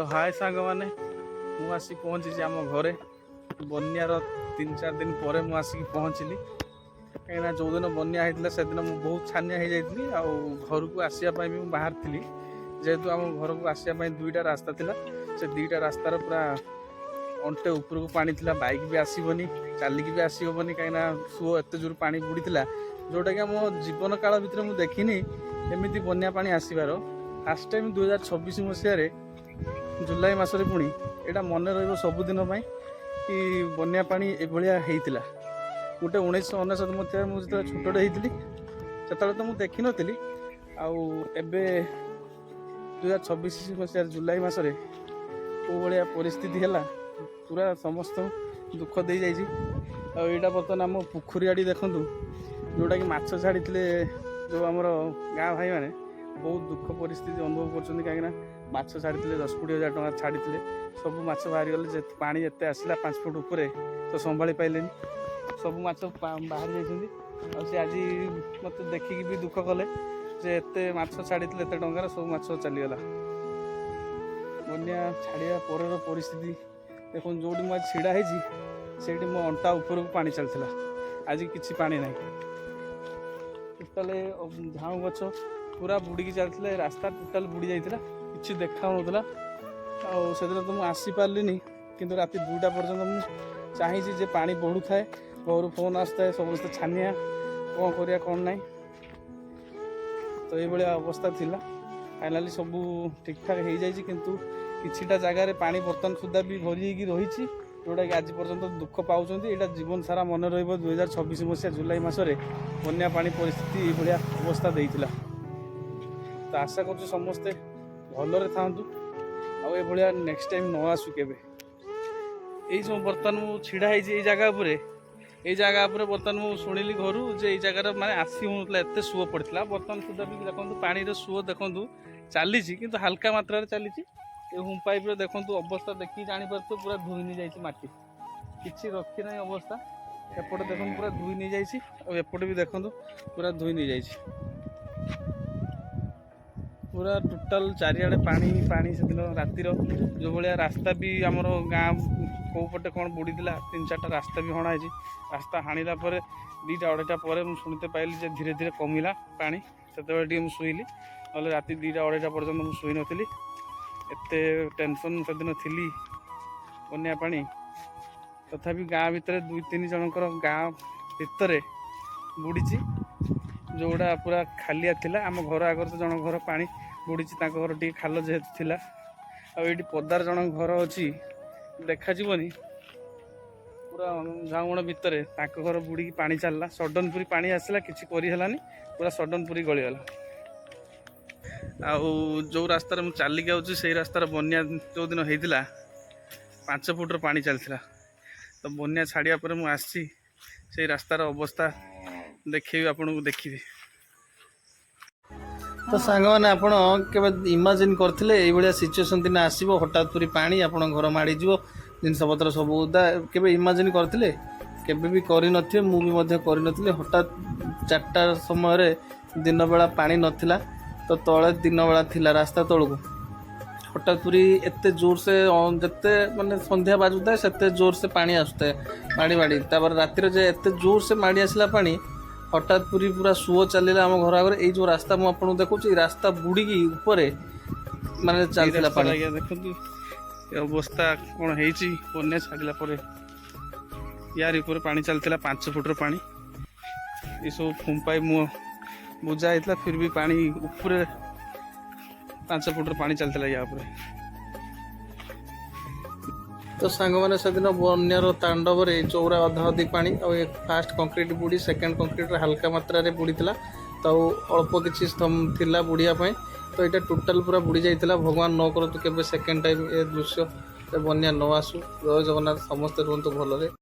ତ ହାଏ ସାଙ୍ଗମାନେ, ମୁଁ ଆସି ପହଞ୍ଚିଛି ଆମ ଘରେ। ବନ୍ୟାର 3-4 ଦିନ ପରେ ମୁଁ ଆସିକି ପହଞ୍ଚିଲି, କାହିଁକିନା ଯେଉଁଦିନ ବନ୍ୟା ହେଇଥିଲା ସେଦିନ ମୁଁ ବହୁତ ଛାନିଆ ହେଇଯାଇଥିଲି। ଆଉ ଘରକୁ ଆସିବା ପାଇଁ ବି ମୁଁ ବାହାରିଥିଲି। ଯେହେତୁ ଆମ ଘରକୁ ଆସିବା ପାଇଁ ଦୁଇଟା ରାସ୍ତା ଥିଲା, ସେ ଦୁଇଟା ରାସ୍ତାର ପୁରା ଅଣ୍ଟେ ଉପରକୁ ପାଣି ଥିଲା। ବାଇକ୍ ବି ଆସିବନି, ଚାଲିକି ବି ଆସି ହେବନି, କାହିଁକିନା ସୁଅ ଏତେ ଜୋର ପାଣି ବୁଡ଼ିଥିଲା, ଯେଉଁଟାକି ଆମ ଜୀବନ କାଳ ଭିତରେ ମୁଁ ଦେଖିନି ଏମିତି ବନ୍ୟା ପାଣି ଆସିବାର। ଫାର୍ଷ୍ଟ ଟାଇମ୍ 2026 ମସିହାରେ ଜୁଲାଇ ମାସରେ। ପୁଣି ଏଇଟା ମନେ ରହିବ ସବୁଦିନ ପାଇଁ କି ବନ୍ୟା ପାଣି ଏଭଳିଆ ହେଇଥିଲା। ଗୋଟେ 1999 ମସିହାରେ ମୁଁ ଯେତେବେଳେ ଛୋଟଟେ ହେଇଥିଲି, ସେତେବେଳେ ତ ମୁଁ ଦେଖିନଥିଲି। ଆଉ ଏବେ 2026 ମସିହାରେ ଜୁଲାଇ ମାସରେ କେଉଁ ଭଳିଆ ପରିସ୍ଥିତି ହେଲା, ପୁରା ସମସ୍ତଙ୍କୁ ଦୁଃଖ ଦେଇଯାଇଛି। ଆଉ ଏଇଟା ବର୍ତ୍ତମାନ ଆମ ପୋଖରୀ ଆଡ଼ି ଦେଖନ୍ତୁ, ଯେଉଁଟାକି ମାଛ ଛାଡ଼ିଥିଲେ ଯେଉଁ ଆମର ଗାଁ ଭାଇମାନେ, ବହୁତ ଦୁଃଖ ପରିସ୍ଥିତି ଅନୁଭବ କରୁଛନ୍ତି, କାହିଁକିନା ମାଛ ଛାଡ଼ିଥିଲେ, 10-20 ହଜାର ଟଙ୍କା ଛାଡ଼ିଥିଲେ, ସବୁ ମାଛ ବାହାରିଗଲେ। ଯେ ପାଣି ଏତେ ଆସିଲା 5 ଫୁଟ ଉପରେ, ତ ସମ୍ଭାଳି ପାଇଲେନି, ସବୁ ମାଛ ବାହାରି ଯାଇଛନ୍ତି। ଆଉ ସେ ଆଜି ମୋତେ ଦେଖିକି ବି ଦୁଃଖ କଲେ ଯେ ଏତେ ମାଛ ଛାଡ଼ିଥିଲେ, ଏତେ ଟଙ୍କାର ସବୁ ମାଛ ଚାଲିଗଲା। ବନ୍ୟା ଛାଡ଼ିବା ପରର ପରିସ୍ଥିତି ଦେଖନ୍ତୁ। ଯେଉଁଠି ମୁଁ ଆଜି ଛିଡ଼ା ହେଇଛି, ସେଇଠି ମୋ ଅଣ୍ଟା ଉପରକୁ ପାଣି ଚାଲିଥିଲା। ଆଜି କିଛି ପାଣି ନାହିଁ। ଟୋଟାଲ ଝାଉଁ ଗଛ ପୁରା ବୁଡ଼ିକି ଚାଲିଥିଲା। ଏ ରାସ୍ତା ଟୋଟାଲ ବୁଡ଼ି ଯାଇଥିଲା, କିଛି ଦେଖାଉନଥିଲା। ଆଉ ସେଦିନ ତ ମୁଁ ଆସିପାରିଲିନି, କିନ୍ତୁ ରାତି 2ଟା ପର୍ଯ୍ୟନ୍ତ ମୁଁ ଚାହିଁଛି ଯେ ପାଣି ବଢ଼ୁଥାଏ, ଘରୁ ଫୋନ୍ ଆସୁଥାଏ, ସମସ୍ତେ ଛାନିଆ, କ'ଣ କରିବା କ'ଣ ନାହିଁ। ତ ଏଇଭଳିଆ ଅବସ୍ଥା ଥିଲା। ଫାଇନାଲି ସବୁ ଠିକ୍ଠାକ୍ ହେଇଯାଇଛି, କିନ୍ତୁ କିଛିଟା ଜାଗାରେ ପାଣି ବର୍ତ୍ତମାନ ସୁଦ୍ଧା ବି ଭରି ହେଇକି ରହିଛି, ଯେଉଁଟାକି ଆଜି ପର୍ଯ୍ୟନ୍ତ ଦୁଃଖ ପାଉଛନ୍ତି। ଏଇଟା ଜୀବନ ସାରା ମନେ ରହିବ, 2026 ମସିହା ଜୁଲାଇ ମାସରେ ବନ୍ୟା ପାଣି ପରିସ୍ଥିତି ଏଇଭଳିଆ ଅବସ୍ଥା ଦେଇଥିଲା। ତ ଆଶା କରୁଛୁ ସମସ୍ତେ ଭଲରେ ଥାଆନ୍ତୁ ଆଉ ଏଭଳିଆ ନେକ୍ସଟ ଟାଇମ୍ ନ ଆସୁ କେବେ। ଏଇ ଯେଉଁ ବର୍ତ୍ତମାନ ମୁଁ ଛିଡ଼ା ହେଇଛି ଏଇ ଜାଗା ଉପରେ, ଏଇ ଜାଗା ଉପରେ ବର୍ତ୍ତମାନ ମୁଁ ଶୁଣିଲି ଘରୁ ଯେ ଏଇ ଜାଗାରେ ମାନେ ଆସି ହେଉନଥିଲା, ଏତେ ସୁଅ ପଡ଼ିଥିଲା। ବର୍ତ୍ତମାନ ସୁଦ୍ଧା ବି ଦେଖନ୍ତୁ, ପାଣିର ସୁଅ ଦେଖନ୍ତୁ ଚାଲିଛି, କିନ୍ତୁ ହାଲକା ମାତ୍ରାରେ ଚାଲିଛି। ଏ ହୁମ୍ ପାଇପ୍ର ଦେଖନ୍ତୁ ଅବସ୍ଥା, ଦେଖିକି ଜାଣିପାରୁଥିବେ, ପୁରା ଧୋଇ ନେଇଯାଇଛି ମାଟି, କିଛି ରଖି ନାହିଁ ଅବସ୍ଥା। ଏପଟେ ଦେଖନ୍ତୁ, ପୁରା ଧୋଇ ନେଇଯାଇଛି। ଆଉ ଏପଟେ ବି ଦେଖନ୍ତୁ, ପୁରା ଧୋଇ ନେଇଯାଇଛି ପୁରା ଟୋଟାଲ ଚାରିଆଡ଼େ ପାଣି ପାଣି। ସେଦିନ ରାତିର ଯେଉଁ ଭଳିଆ ରାସ୍ତା ବି ଆମର ଗାଁ କେଉଁ ପଟେ କ'ଣ ବୁଡ଼ିଥିଲା, ତିନି ଚାରିଟା ରାସ୍ତା ବି ହଣା ହେଇଛି। ରାସ୍ତା ହାଣିଲା ପରେ 2ଟା ଅଢ଼େଇଟା ପରେ ମୁଁ ଶୁଣିତେ ପାଇଲି ଯେ ଧୀରେ ଧୀରେ କମିଲା ପାଣି। ସେତେବେଳେ ଟିକେ ମୁଁ ଶୋଇଲି, ନହେଲେ ରାତି 2ଟା ଅଢ଼େଇଟା ପର୍ଯ୍ୟନ୍ତ ମୁଁ ଶୋଇନଥିଲି। ଏତେ ଟେନସନ୍ ସେଦିନ ଥିଲି ବନ୍ୟା ପାଣି। ତଥାପି ଗାଁ ଭିତରେ ଦୁଇ ତିନି ଜଣଙ୍କର ଗାଁ ଭିତରେ ବୁଡ଼ିଛି, ଯେଉଁଗୁଡ଼ା ପୁରା ଖାଲିଆ ଥିଲା। ଆମ ଘର ଆଗରେ ତ ଜଣଙ୍କ ଘର ପାଣି ବୁଡ଼ିଛି, ତାଙ୍କ ଘର ଟିକେ ଖାଲ ଯେହେତୁ ଥିଲା। ଆଉ ଏଇଠି ପଦାର ଜଣଙ୍କ ଘର ଅଛି, ଦେଖାଯିବନି, ପୁରା ଝାଉଁବଣ ଭିତରେ ତାଙ୍କ ଘର ବୁଡ଼ିକି ପାଣି ଚାଲିଲା। ସଡନ୍ ପୁରି ପାଣି ଆସିଲା, କିଛି କରିହେଲାନି, ପୁରା ସଡନ୍ ପୁରି ଗଳିଗଲା। ଆଉ ଯେଉଁ ରାସ୍ତାରେ ମୁଁ ଚାଲିକି ଆଉଛି, ସେଇ ରାସ୍ତାରେ ବନ୍ୟା ଯେଉଁଦିନ ହେଇଥିଲା 5 ଫୁଟର ପାଣି ଚାଲିଥିଲା। ତ ବନ୍ୟା ଛାଡ଼ିବା ପରେ ମୁଁ ଆସିଛି, ସେଇ ରାସ୍ତାର ଅବସ୍ଥା ଦେଖେଇବି ଆପଣଙ୍କୁ, ଦେଖିବି। ତ ସାଙ୍ଗମାନେ, ଆପଣ କେବେ ଇମାଜିନ୍ କରିଥିଲେ ଏଇଭଳିଆ ସିଚୁଏସନ୍ ଦିନ ଆସିବ, ହଠାତ୍ ପୁରି ପାଣି ଆପଣଙ୍କ ଘର ମାଡ଼ିଯିବ, ଜିନିଷପତ୍ର ସବୁ ଓଦା? କେବେ ଇମାଜିନ୍ କରିଥିଲେ? କେବେ ବି କରିନଥିବେ। ମୁଁ ବି ମଧ୍ୟ କରିନଥିଲି। ହଠାତ୍ 4ଟା ସମୟରେ, ଦିନବେଳା ପାଣି ନଥିଲା, ତ ତଳେ ଦିନବେଳା ଥିଲା ରାସ୍ତା ତଳକୁ, ହଠାତ୍ ପୁରି ଏତେ ଜୋରସେ, ଯେତେ ମାନେ ସନ୍ଧ୍ୟା ବାଜୁଥାଏ ସେତେ ଜୋରସେ ପାଣି ଆସୁଥାଏ ମାଡ଼ି ମାଡ଼ି। ତାପରେ ରାତିରେ ଯେ ଏତେ ଜୋରସେ ମାଡ଼ି ଆସିଲା ପାଣି, ହଠାତ୍ ପୁରି ପୁରା ସୁଅ ଚାଲିଲା ଆମ ଘର ଆଗରେ। ଏଇ ଯେଉଁ ରାସ୍ତା ମୁଁ ଆପଣଙ୍କୁ ଦେଖୁଛି, ଏଇ ରାସ୍ତା ବୁଡ଼ିକି ଉପରେ ମାନେ ଏଇ ଚାଲିଥିଲା ରାସ୍ତାରେ ପାଣି। ଆଜ୍ଞା ଦେଖନ୍ତୁ ଏ ଅବସ୍ଥା କ'ଣ ହେଇଛି ବନ୍ୟା ଛାଡ଼ିଲା ପରେ। ୟାରି ଉପରେ ପାଣି ଚାଲିଥିଲା, 5 ଫୁଟର ପାଣି। ଏସବୁ ଫୁମ୍ପାଇ ମୁହଁ ବୁଜା ହେଇଥିଲା, ଫିର ବି ପାଣି ଉପରେ 5 ଫୁଟର ପାଣି ଚାଲିଥିଲା ୟା ଉପରେ। ତ ସାଙ୍ଗମାନେ, ସେଦିନ ବନ୍ୟାର ତାଣ୍ଡବରେ ଚଉରା ଅଧା ଅଧି ପାଣି। ଆଉ ଏ ଫାଷ୍ଟ କଂକ୍ରିଟ ବୁଡ଼ି, ସେକେଣ୍ଡ କଂକ୍ରିଟରେ ହାଲକା ମାତ୍ରାରେ ବୁଡ଼ିଥିଲା, ତ ଆଉ ଅଳ୍ପ କିଛି ଥିଲା ବୁଡ଼ିବା ପାଇଁ। ତ ଏଇଟା ଟୋଟାଲ ପୁରା ବୁଡ଼ି ଯାଇଥିଲା। ଭଗବାନ ନ କରନ୍ତୁ କେବେ ସେକେଣ୍ଡ ଟାଇମ୍ ଏ ଦୃଶ୍ୟ, ଏ ବନ୍ୟା ନ ଆସୁ। ଜୟ ଜଗନ୍ନାଥ, ସମସ୍ତେ ରୁହନ୍ତୁ ଭଲରେ।